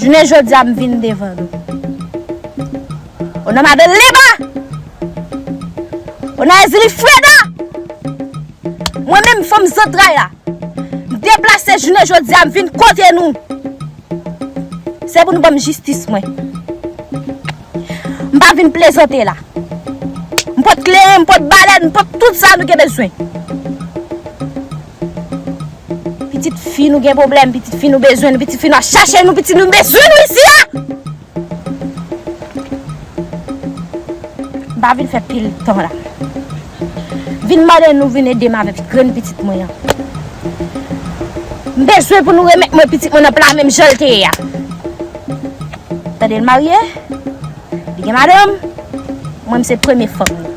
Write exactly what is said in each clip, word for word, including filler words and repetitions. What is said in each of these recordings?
Jounen jodi a, m vin devan nou. O non Madan Leba! O non Ezili Freda! Mwen menm, fanm zantray la, m deplase jounen jodi a, m vin kote nou. Se pou nou ban m jistis mwen. M pa vin plezante la. M pot kleren, m pot balèn, m pot tout sa nou gen bezwen. Pitit fi nou gen pwoblèm, pitit fi nou bezwen nou, pitit fi nou ap chache nou, pitit nou bezwen nou isi a! M pa vin fè pil tan la. Vin mande nou vin ede m avèk grenn pitit mwen an. M bezwen pou nou remèt mwen pitit mwen nan pla menm jan l te ye a. Tande l marye, li gen madanm, mwen m se premye fanm li.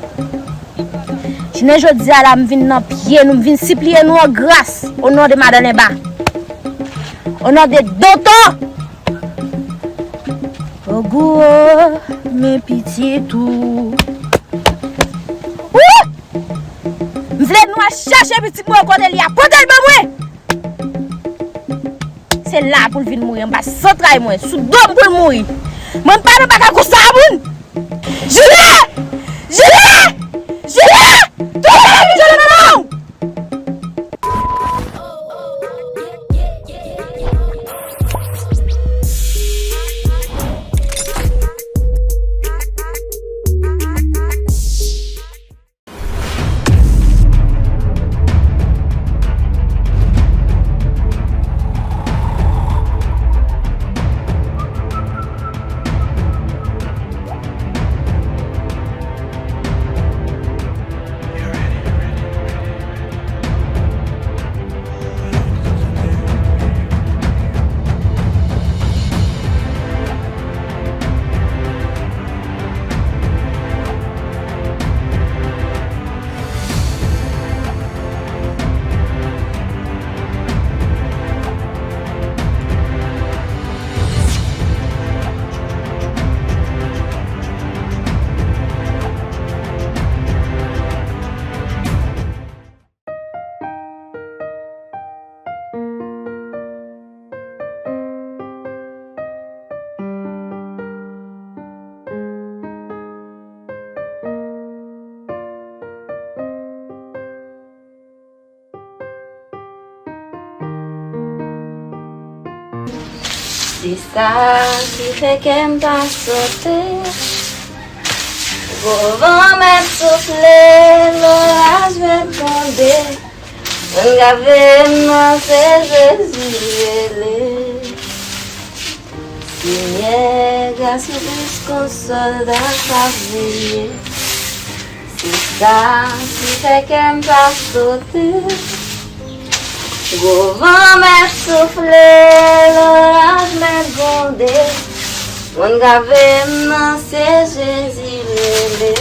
Jounen jodi a la, m vin nan pye nou, m vin sipliye nou an gras, o non de Madan Lenba. O non de Doto! Ogou, men pitit ou. Ou! M vle nou al chache pitit mwen kote li a. Pote l ban mwen! Se la pou l vin mouri, anba zantray mwen, sou do m pou l mouri. Mwen m pa nan bagay konsa, moun! Jile! Jile! Jile! Touye l, jile nan men w! Se sa ki fè kè m pa sote. Gwo van mèt soufle, loraj mèt gwonde. Moun k ap veye m nan se Jezi rele. Senyè, gras ou plis k on sòlda k ap veye. Se sa ki fè kè m pa sote. Gwo van mèt soufle, loraj mèt gwonde. Moun k ap veye m nan se Jezi rele.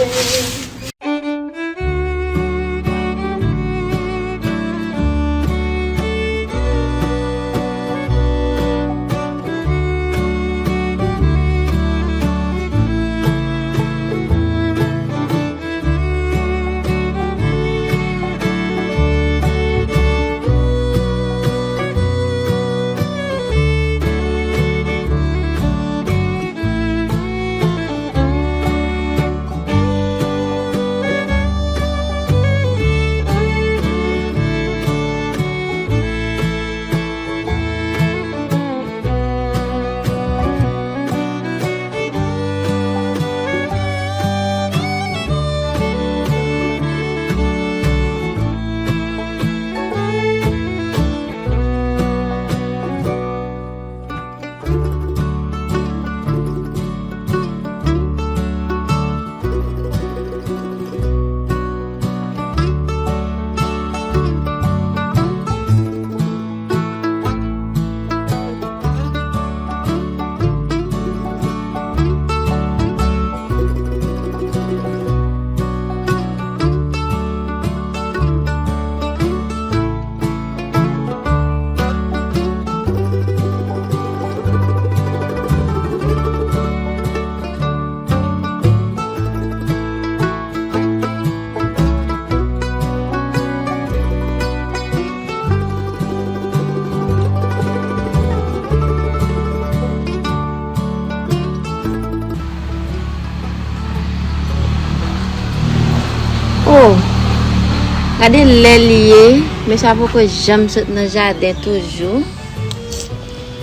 Gade lè li ye, mesye a poko janm sot nan jaden toujou.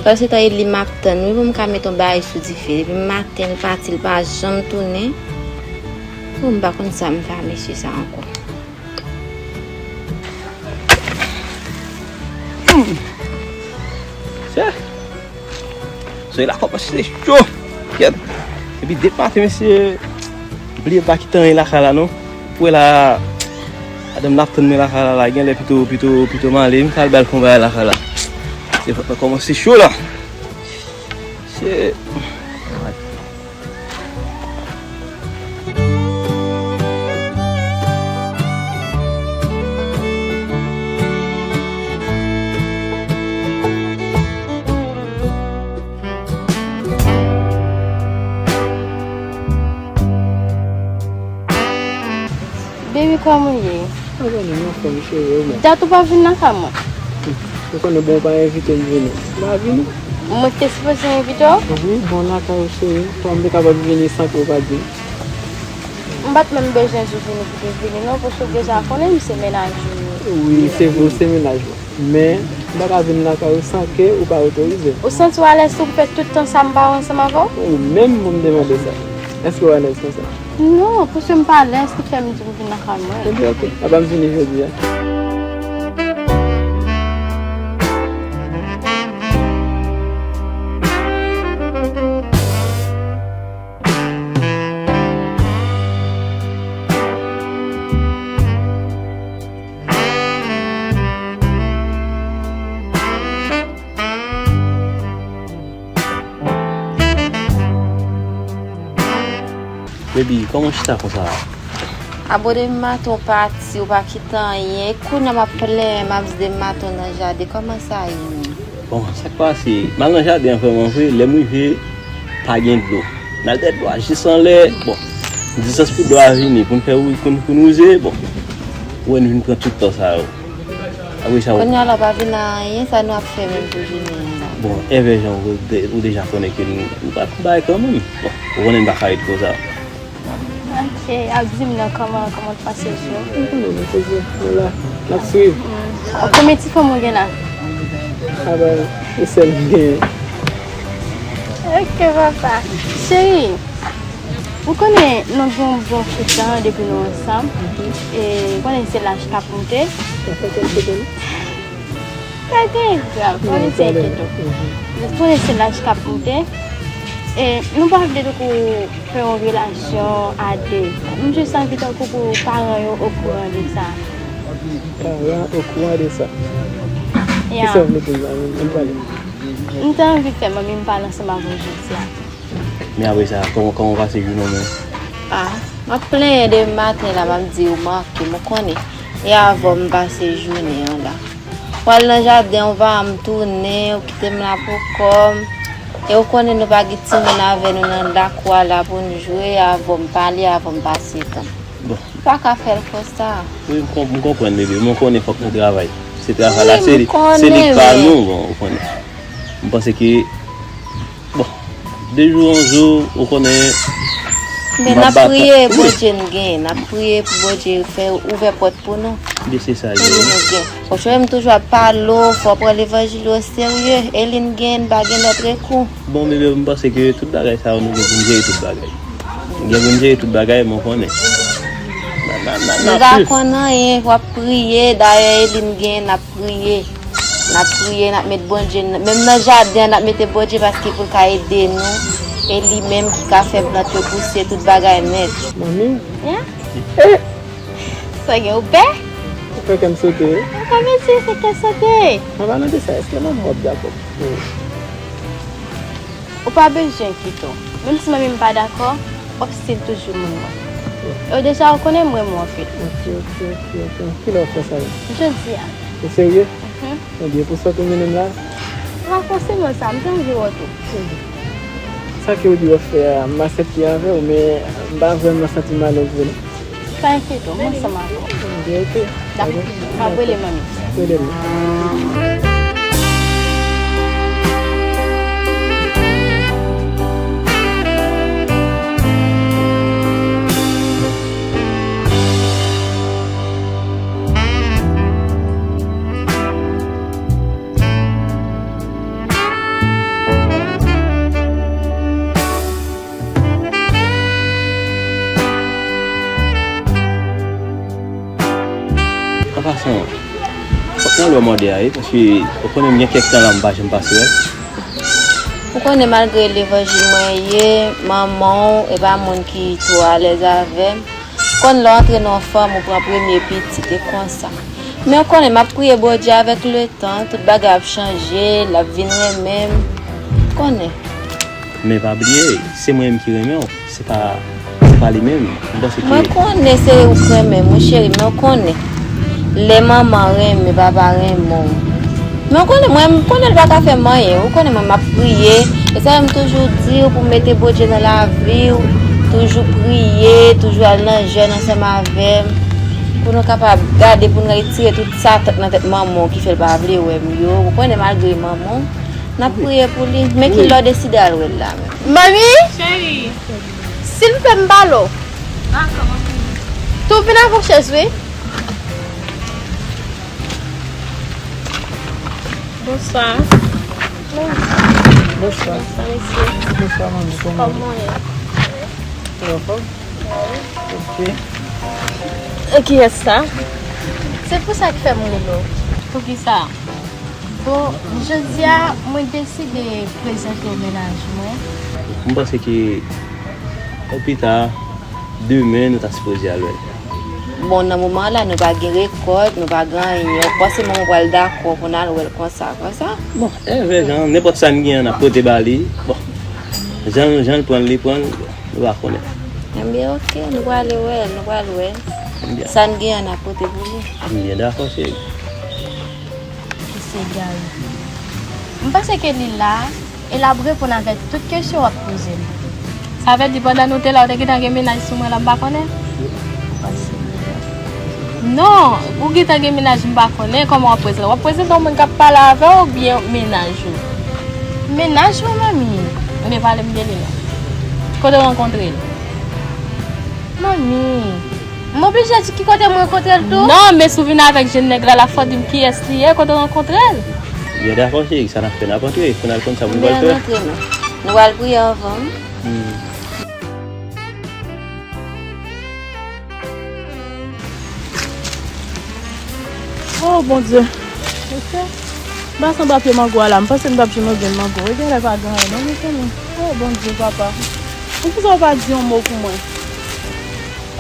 Pandan se tan e li m ap tann, wi, pou m ka met yon bagay sou dife. Depi maten l pati, l pa janm tounen. O, m pa konn sa m fè a mesye sa ankò. Hmm. Chè. Solèy la kòmanse cho. Kèt. Depi de maten, mesye, bliye m pa kite anyen lakay la, non. Ou wè la, madanm nan ap tann mwen lakay la, la, genlè pito, pito, pito m ale, m ka al ba l fè yon bagay lakay la. Se fòk la kòmanse cho la. Se Baby, kòman w ye? Mwen anfòm, cheri, ou menm? Dat ou pa vin lakay mwen. Ou konnen, bon, ou pa envite m vini. M pa vini. Mwen te sipoze envite w? Wi, bon, lakay ou, cheri. Kòman m te kapab vini san ke ou pa di m? M pa t menm bezwen di w vini pou te vini, non, paske w deja konnen m se mennaj ou. Wi, se vre, ou se mennaj mwen. Men, m pa ka vin lakay ou san ke ou pa otorize m. Ou santi w alèz tou pou fè tout tan sa m pa wè ansanm avè w? Ou menm pou m te mande sa. Èske w alèz konsa? Non, paske m pa alèz ki fè m di w vin lakay mwen. Ebyen, oke. Apa m vini jodi a? Baby, kòman w chita konsa a? Abòde m maten w pati, w pa kite anyen. E kounye a m ap plenyen, m ap di de maten w nan jaden. Kòman sa ye menm? Bon, sa k pase, m al nan jaden an vrèman vre, lè m rive, pa gen dlo. N al dèyè dlo a jis anlè, bon, distans pou dlo a vini, pou n fè wou-, pou n, pou n wouze, bon, ou wè n vin pran tout tan sa yo. Apre sa, ou Kounye a la, w pa vin a anyen, sa nou ap fè menm pou jounen an la? Bon, envè jan ou de-, ou deja konnen ke nou, nou pa pou bay kanmenm. Bon, ou konnen n pa ka ret konsa. Ok, ap di m non, kòman, kòman w t pase jou? Ou konnen, nou poze, nou la, n ap swiv. Mm. Konbyen ti fanm ou gen la? A, ba, e sèl m genyen. Ok, papa. Cheri, ou konnen nou gen yon bon ti tan depi nou ansanm. E, ou konnen se laj k ap monte. Sa fè kè m sote, non? Pa gen grav, pa gen enkyete w. Ou konnen se laj k ap monte. E nou pa vle tankou fè yon relasyon a de. M jis anvi tankou pou paran yo okouran de sa. Paran okouran de sa? Ya. Kisa w vle di la menm? Ann pale. M te anvi fè manmi m pale ansanm avè w jodi a. Men apre sa, kòman, kòman w pase jounen w menm? A, m ap plenyen de maten la, m ap di ou manke m, ou konnen. E avè w m pase jounen an la. W al nan jaden, ou pa janm tounen, ou kite m la pou kò m. E ou konnen nou pa gen timoun avè nou nan lakou a la pou n jwe, avè w m pale, avè w m pase tan. Bon. M pa ka fè l konsa. Wi, m konp-, m konprann, bebe, men w konnen fòk nou travay. Se travay la, se li, se li k pa nou, bon, ou konnen. M panse ke Bon, de jou an jou, ou konnen, men n ap priye, Bondye n genyen, n ap priye pou Bondye fè ouvè pòt pou nou. Byen, se sa l ye. Pou nou gen. Paske m toujou ap pale w, fò w pran levanjil ou o serye, e li n genyen, n pa gen lòt rekou. Bon, bebe, m panse ke tout bagay sa yo, nou gen pou n jere tout bagay. Nou gen pou n jere tout bagay, men w konnen. Nou pa konn anyen, w ap priye, dayè, e li n genyen, n ap priye. N ap priye, n ap met Bondye, menm nan jaden an, n ap mete Bondye paske pou l ka ede nou. E li menm ki ka fè plant yo pouse, tout bagay nèt. Manmi? Hein? Eh! Sa gen ou pè? Ou fè kè m sote, wi. Ou pa mete se kè sote. An palan de sa, èske manman w ap dakò? Ou pa bezwen enkyete w. Menm si manmi m pa dakò, w ap still toujou moun mwen. E w deja w konnen m renmen w anpil. Ok, ok, ok, ok. Kilè w fè sa yo? Jodi a. Ou serye? Mhm. Ebyen, pou sa w te mennen m la? Pa fòseman sa, m te anvi wè w tou. Sa ke w di w ap fè a, m aksepte avè w, men m pa vrèman santi m alèz vre non. Pa enkyete w, m ansanm avè w. Byen, ok. Dakò. M ap rele manmi. Rele m. Nan lè mòde a, wi, paske ou konnen m gen kèk tan la m pa janm pase wè. Ou konnen malgre levanjil mwen ye, manman w e pa moun ki twò alèz avè m. Konn lè w antre nan yon fanmi, ou pran premye pitit, e konsa. Men w konnen, m ap priye Bondye avèk letan, tout bagay ap chanje, l ap vin renmen m. Ou konnen. Men pa bliye, se mwen menm ki renmen w, se pa, se pa li menm. M panse ke Mwen konnen se ou k renmen m, wi cheri, men w konnen. Lè manman renmen, papa renmen w. Men w konnen, mwen, m konnen l pa ka fè m anyen. Ou konnen mwen, m ap priye. E sa m toujou di w pou w mete Bondye nan lavi w. Toujou priye, toujou al nan jèn ansanm avè m. Pou nou kapab gade, pou nou retire tout sa k nan tèt manman w ki fè l pa vle wè m yo. Ou konnen malgre manman w, n ap priye pou li. Men ki lè w deside al wè l la menm? Manmi! Cheri! Silvouplè, m pale w. Dakò, manmi. Tou vin avè w chèz, wi. Bonswa. Bonswa. Bonswa, mesye. Bonswa, manmi. Kòman w ye? Kòman w ye? Ou anfòm? Wi. Ok. E kiyès sa? Se pou sa k fè m rele w. Poukisa? Bon, jodi a, mwen deside prezante w mennaj mwen. M panse ke opita, demen, nou ta sipoze al wè l. Bon, nan moman la, nou pa gen rekòt, nou pa gen anyen. Ou panse manman pral dakò pou n al wè l konsa, konsa? Bon, e vre, jan, nenpòt sa n gen an, n ap pote ba li. Bon, jan, jan l pran l, li pran l, bon, nou pa konnen. Ebyen, oke, nou prale wè l, nou pral wè l. Ebyen. Sa n gen an, n ap pote pou li. Ebyen, dakò, cheri. Mesye Gary. M panse ke li la, e l ap reponn avèk tout kesyon w ap poze l. Sa vle di pandan nou te la, ou te gentan gen mennaj sou mwen la, m pa konnen? Non, ou gentan gen mennaj, m pa konnen, kòman w ap prezante? W ap prezante yon moun k ap pale avè w oubyen mennaj ou? Mennaj mwen, manmi. Ebyen, pale m de li non. Kote w rankontre l? Manmi, m oblije di ki kote m rankontre l tou? Non, men si w vin avèk jèn nèg la, la fò di m kiyès li ye, kote w rankontre l? Byen dakò, cheri, sa n ap fè, n ap antre, pou n al konn sa pou n pral fè. Ann antre non. Nou pral priye anvan wi. Hmm. Oh, Bondye. Mesye, m pase anba pye mango a la, m panse m t ap jwenn yon grenn mango. E genlè pa gen anyen non, mesye, non. Oh, Bondye, papa. Poukisa w pa di yon mo pou mwen?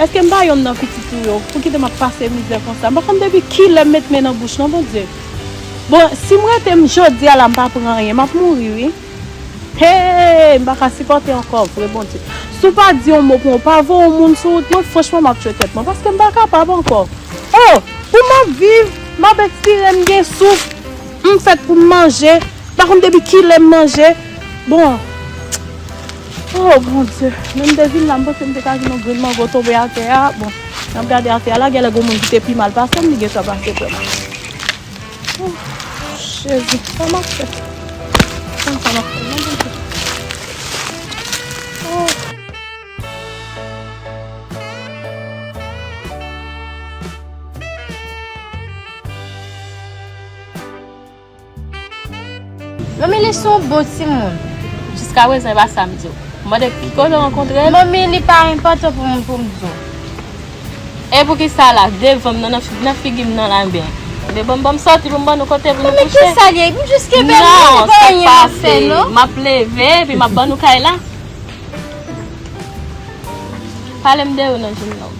Èske m pa yonn nan pitit ou yo? Pou kite m ap pase mizè konsa? M pa konn depi kilè m met men nan bouch non, Bondye. Bon, si m rete m jodi a la, m pa pran anyen, m ap mouri, wi. Hey, m pa ka sipòte ankò, vre Bondye. Si w pa di yon mo pou mwen, w pa voye yon moun sou wout mwen, franchman, m ap tchwe tèt mwen, paske m pa kapab ankò. Oh, pou m ap viv, m ap ekspire, m gen souf, m fèt pou m manje, m pa konn depi kilè m manje. Bon. Oh, Bondye, men m te vin la, m panse m te ka jwenn yon grenn mango tonbe atè a. Bon, lè m gade atè a la, genlè gen yon moun ki te pi mal pase m, li gentan pase vrèman. Oh, Jezi, sa m ap fè? Sa m ap fè? Mande Dye. Oh. Manmi, li se yon bon timoun. Jiskaprezan, e pa sa m di w. M mande ki kote w rankontre l? Manmi, li pa enpòtan pou m, pou m di w. E poukisa la, devan m nan, nan fi-, nan figi m nan la, ebyen? Ebyen, ban m, ban m sòti pou m ban nou kote pou nou kouche. Manmi, kisa l ye? M jis kenbe m, non, pa anyen m ap fè, non. M ap leve, epi m ap ban nou kay la. Pale m de ou non, jennonm.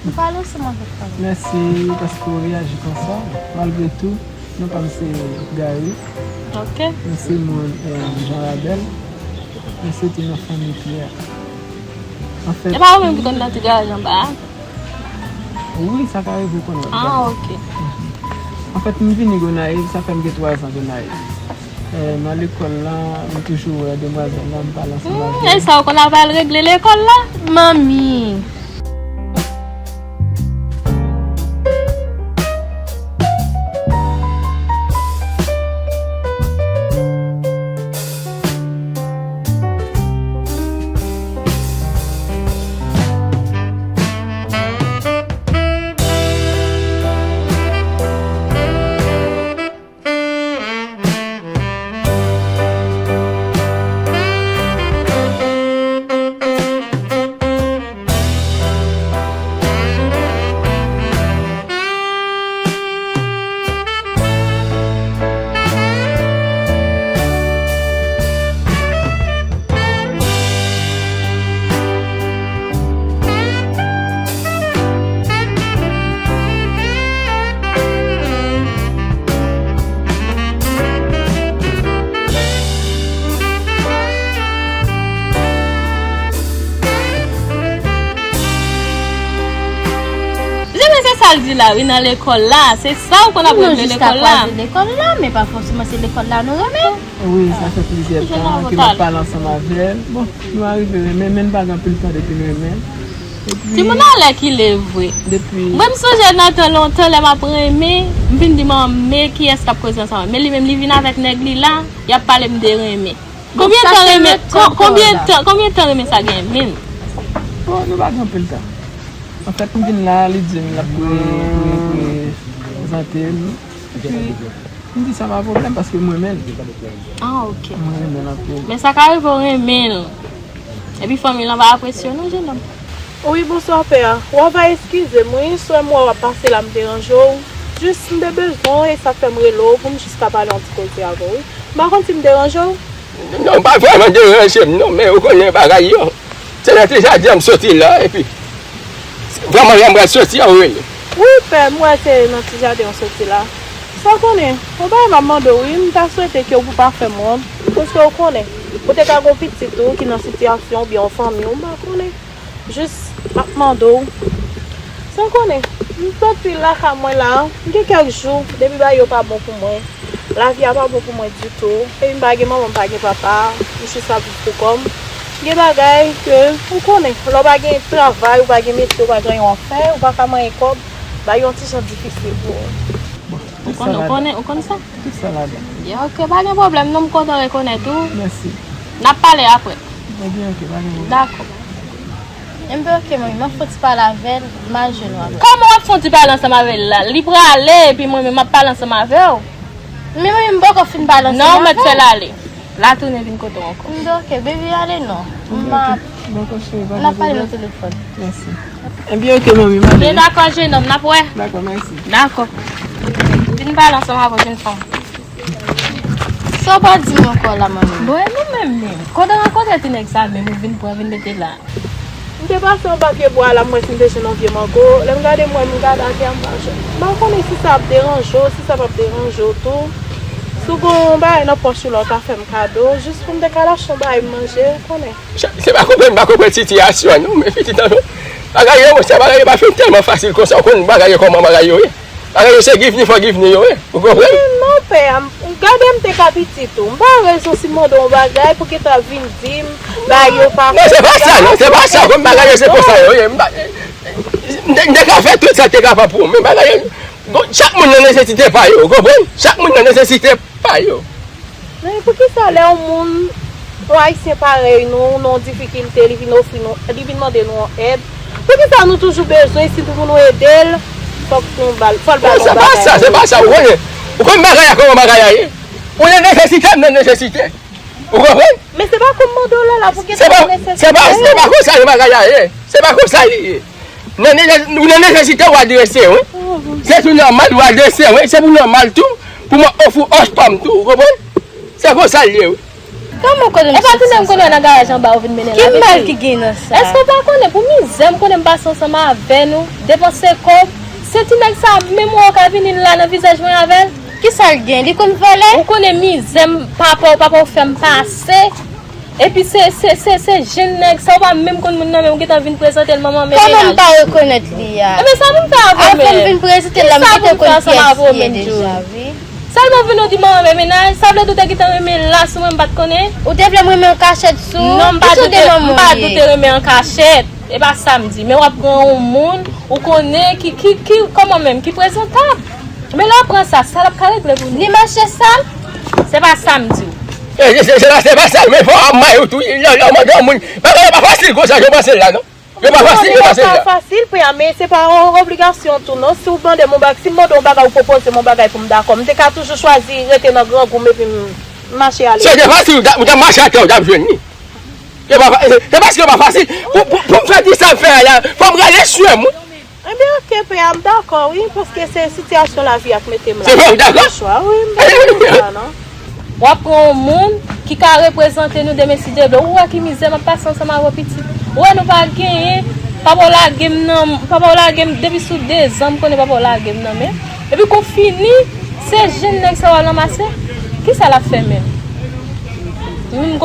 M pale ansanm avèk fanmi. Mèsi paske w reyaji konsa, malgre tou. Non pa m se Gary. Ok. Mwen se moun, eh, Jan Rabèl. Mwen soti nan fanmi Pyè. Anfèt, e pa ou menm ki konn nan ti garaj anba a? Wi, sa ka rive w konnen. Ah, ok. Anfèt, m vini Gonayiv, sa fè m gen twa zan Gonayiv. Eh, nan lekòl la, m toujou wè demwazèl la, m pale ansanm avè l. Hmm, e sa w konn ap al regle lekòl la? Manmi. Di la, wi, nan lekòl la. Se sa ou konn ap regle lekòl la. Nou jis ka kwaze lekòl la, men pa fòseman se lekòl la nou renmen. Wi, sa fè plizyè tan ke m ap pale ansanm avè l. Bon, nou arive renmen, men n pa gen anpil tan depi n renmen. Epi, timoun nan lè ki lè vre. Depi, mwen, m sonje nan tan lontan, lè m ap renmen, m vin di manman m, men kiyès k ap koze ansanm avè m? Men li menm, li vin avèk nèg li la, y ap pale m de renmen. Konbyen tan renmen, konbyen tan, konbyen tan renmen sa gen menm? Bon, nou pa gen anpil tan. Anfèt, m vin la, li di m l ap pre-, pre-, prezante l. Epi, m di sa pa pwoblèm paske m renmen l. Ah, ok. M renmen l anpil. Men sa ka rive w renmen l. Epi fanmi lan pa apresye w non, jenòm. Wi, bonswa, pè a. W a va eskize m, wi, sè m wè w ap pase la, m deranje w. Jis, m te bezwen w, e sa fè m rele w pou m jis ka pale yon ti koze avè w, wi. M pa konn si m deranje w. Non, pa vrèman deranje m, non, men ou konnen bagay yo. Se nan ti jaden an m soti la, epi vrèman, lè m pral soti an, ou rele. Wi, pè, m wè se nan ti jaden an w soti la. Sa w konnen, yon bagay m ap mande w, wi, m ta swete ke w pou pa fè m wont, paske w konnen, ou te ka gen yon pitit ou ki nan sitiyasyon oubyen yon fanmi, ou m pa konnen. Jis, m ap mande w. Sa w konnen, m soti lakay mwen la, m gen kèk jou, depi bagay yo pa bon pou mwen. Lavi a pa bon pou mwen ditou. Epi m pa gen manman, m pa gen papa, m jis ap viv pou kò m. Gen bagay ke, ou konnen, lè w pa gen travay, ou pa gen metye, ou pa gen yon afè, ou pa ka manyen kòb, bagay yo yon ti jan difisil pou ou. Bon, ou konnen, ou konnen, ou konn sa? Tout sa ladan. Ya, ok, pa gen pwoblèm, non, m kontan rekonèt ou. Mèsi. N ap pale apre. Ebyen, ok, pa gen pwoblèm. Dakò. Ebyen, ok, manmi, m ap fè yon ti pale avè l, m al jwenn ou apre. Kòman w ap fè yon ti pale ansanm avè l la? Li prale, epi mwen menm m ap pale ansanm avè w. Men manmi, m poko fin pale ansanm avè l. Non, ou mèt fè l ale. La tounen vin kote w ankò. M di, ok, baby, ale non. M ap, n ap pale nan telefòn. Mèsi. Ebyen, ok, manmi, m ale. Byen dakò, jenòm, n ap wè. Dakò, mèsi. Dakò. Vin pale ansanm avè w, jenn fanm. Sa w pral di m ankò la, manmi? Bon, e nou menm menm. Kote w rankontre ti nèg sa menm, ou vin pran, vin mete la? M te pase anba pye bwa la, m wè si m te jwenn yon vye mango. Lè m gade, m wè m gade atè a, m pa jwenn. M pa konnen si sa ap deranje w, si sa p ap deranje w tou. Si w gen yon bagay nan pòch ou la, w ka fè m kado, jis pou m te ka al achte yon bagay m manje, ou konnen. Se, se pa konprann, m pa konprann sitiyasyon an, non, men pitit an, non. Bagay yo, monchè, bagay yo pa fin tèlman fasil konsa, ou konn bagay yo, kòman bagay yo ye. Bagay yo se givni fò givni yo ye. Ou konprann? Men non, pè a, m, gade m te ka pitit ou. M pa rezon si m mande w yon bagay pou gentan vin di m, bagay yo pa. Non, se pa sa, non, se pa sa. Konn bagay yo se konsa yo ye. M pa, m te, m te ka fè tout sa te kapab pou ou. Men bagay yo, bon, chak moun nan nesesite pa yo, ou konprann? Chak moun nan nesesite pa yo. Men poukisa lè yon moun, yon Ayisyen parèy nou, nan yon difikilte, li vin ofri nou, li vin mande nou yon èd, poukisa nou toujou bezwen, si nou pou nou ede l, fòk nou ba l, fò l ba nou yon bagay? Non, se pa sa, se pa sa, ou konnen. Ou konn bagay la, kòman bagay la ye? Ou nan nesesite, m nan nesesite. Ou konprann? Men se pa kou m mande w la, la pou gentan nesesite. Se pa, se pa konsa bagay la ye. Se pa konsa li ye. Nan nese-, ou nan nesesite, ou adrese, wi. Se tou nòmal, ou adrese, wi. Se pou nòmal tou, pou mwen ofri w pa m tou, ou konprann? Se konsa l ye, wi. Kòman w konnen m soti ansanm? E pa ti nèg m konnen nan garaj anba ou vin mennen la, mesye? Ki mal ki gen nan sa? Èske w pa konnen pou mizè m konnen m pase ansanm avè nou, depanse kòb, se ti nèg sa menm ou ka vini la nan vizaj mwen avè l? Kisa l gen? Li konn vòlè? Ou konnen mizè m, papa w, papa w fè m pase. Epi se, se, se, se jenn nèg sa, ou pa menm konn moun nan, men ou gentan vin prezante l manman men mennaj. Kòman m pa rekonèt li a? Ebyen, sa pou m fè avè w menm? Avan m vin prezante l la, m gentan konn kiyès li ye deja, wi. Sèlman w vin ou di manman men mennaj, sa vle di w te gentan renmen la sou mwen, m pa t konnen? Ou te vle m renmen an kachèt sou ou? Non, m pa di w te, m pa di w te renmen an kachèt. E pa sa m di, men w ap pran yon moun, ou konnen ki, ki, ki, kòman menm, ki prezantab. Men lè w pran sa, sa l ap ka regle pou nou? Li mache sal? Se pa sa m di w. E, se, se, se pa, se pa sa, men fò w ap maye w tou. Lè, lè w mande yon moun, bagay yo pa fasil konsa, yo panse l la, non. Yo pa fasil, yo panse l la. Li pa fasil, pè a, men se pa yon obligasyon tou, non. Si w mande m yon bagay, si m mande w yon bagay, ou pwopoze m yon bagay pou m dakò, m te ka toujou chwazi rete nan grangou m epi m mache ale. Si w te fasil, ou t ap, ou t ap mache atè, ou t ap jwenn li. Se pa fa-, se, se paske yo pa fasil. Pou, pou, pou m fè ti sa m fè a la, fò m rale swen m, wi. Ebyen, ok, pè a, m dakò, wi, paske se sitiyasyon lavi a k mete m la. Se vre, ou dakò? Chwa, wi, m pa gen chwa, non. W ap pran yon moun ki ka reprezante nou demen si Dye vle. Ou wè ki mizè m ap pase ansanm avè w, pitit. Ou wè nou pa genyen, papa w lage m nan, papa w lage m depi sou de zan, m konnen papa w lage m nan men. Epi kou fini, se jenn nèg sa w al ranmase. Kisa l ap fè menm? Menm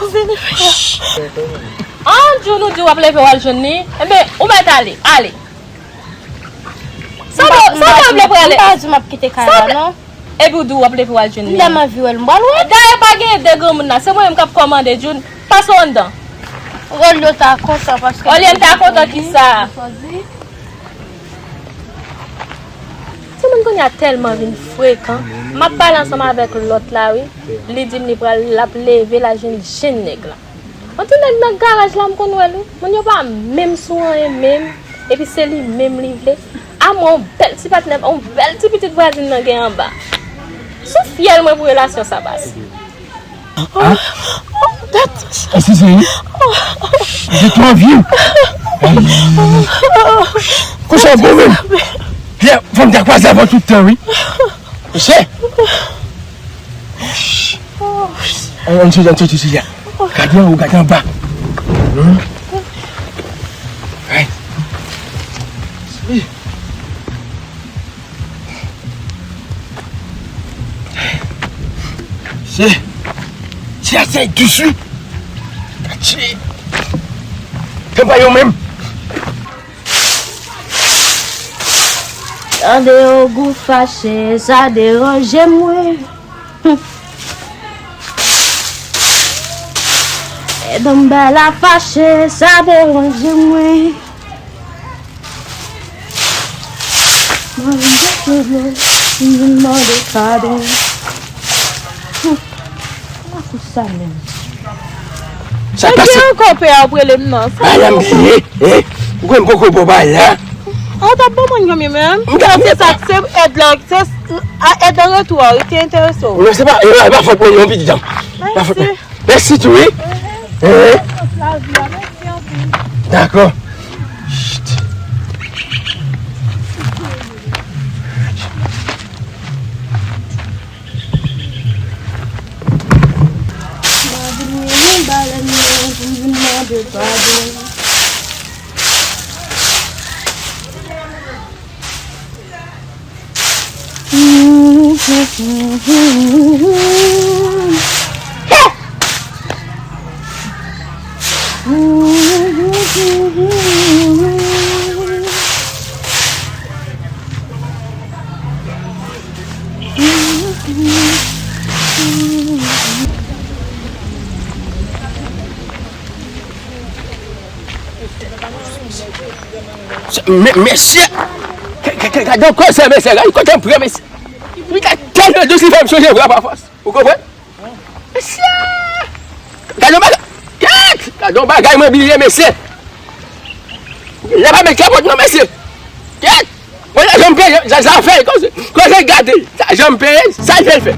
Ou vini frè. An, Jun, ou di w ap leve w al jwenn li. Enben, ou mèt ale. Ale. Sa w vle, sa w vle prale? M pa di m ap kite kay la, non. Epi w di w ap leve w al jwenn li. Lè m anvi wè l, m pral wè. Dayè, pa gen de granmoun la. Se mwen menm k ap kòmande, Jun. Pase w anndan. Olye w ta kontan paske. Olye m ta kontan ki sa? Timoun kounye a tèlman vin frekan. M ap pale ansanm avèk lòt la, wi. Li di m li pral, l ap leve l al jwenn jèn nèg la. Yon ti nèg nan garaj la, m konn wè l, wi. Moun yo pa menm sou anyen menm. Epi se li menm li vle. A mwen, yon bèl ti patnè, yon bèl ti pitit vwazin nan gen anba. Sou fyèl mwen pou relasyon sa pase. Hein? Kisa se? Ou te twò vye. Kousa w bon menm? Fè fanm ta kwaze avan tout tan, wi. Kousa? Ann, ann soti, ann soti sila. Gade anwo, gade anba. Hmm? Ay. Se, se asèy dous wi. Atye. Tanpay yo menm. Tande yo gou fache, sa deranje mwen. Edan m bay la fache, sa deranje mwen. Mwen vin jete dlo, m vin mande padon. Hum. Sa kou sa menm. Sa k pase? Ankò pè a ap rele m nan. Sa bay la m bliye. Eh, ou kwè m poko bo bay la? A, w t ap ban mwen granmè menm. M gade se sa, se èd la, se, a, èd an retou a, wi, te enterese w. Non, se pa, e pa, e pa fòt mwen, non, pitit dam. Pa fòt mwen. Mèsi tou, wi. Eh. Dakò. Chut. Mwen vin mini balèn nan pou m vin mande padon. Mesye, gade yon koze mesye, gade kote m pran mesye. Wi, gade tèlman dous li fè m sonje vre pa fòs. Ou konprann? Mesye! Gade yon bagay! Kèt! Gade yon bagay mwen bliye mesye! Lè pa met kapòt non mesye! Kèt! Mwen la janm peye, sa sa fè, koze, koze gade, sa janm peye, sa l fè l fè.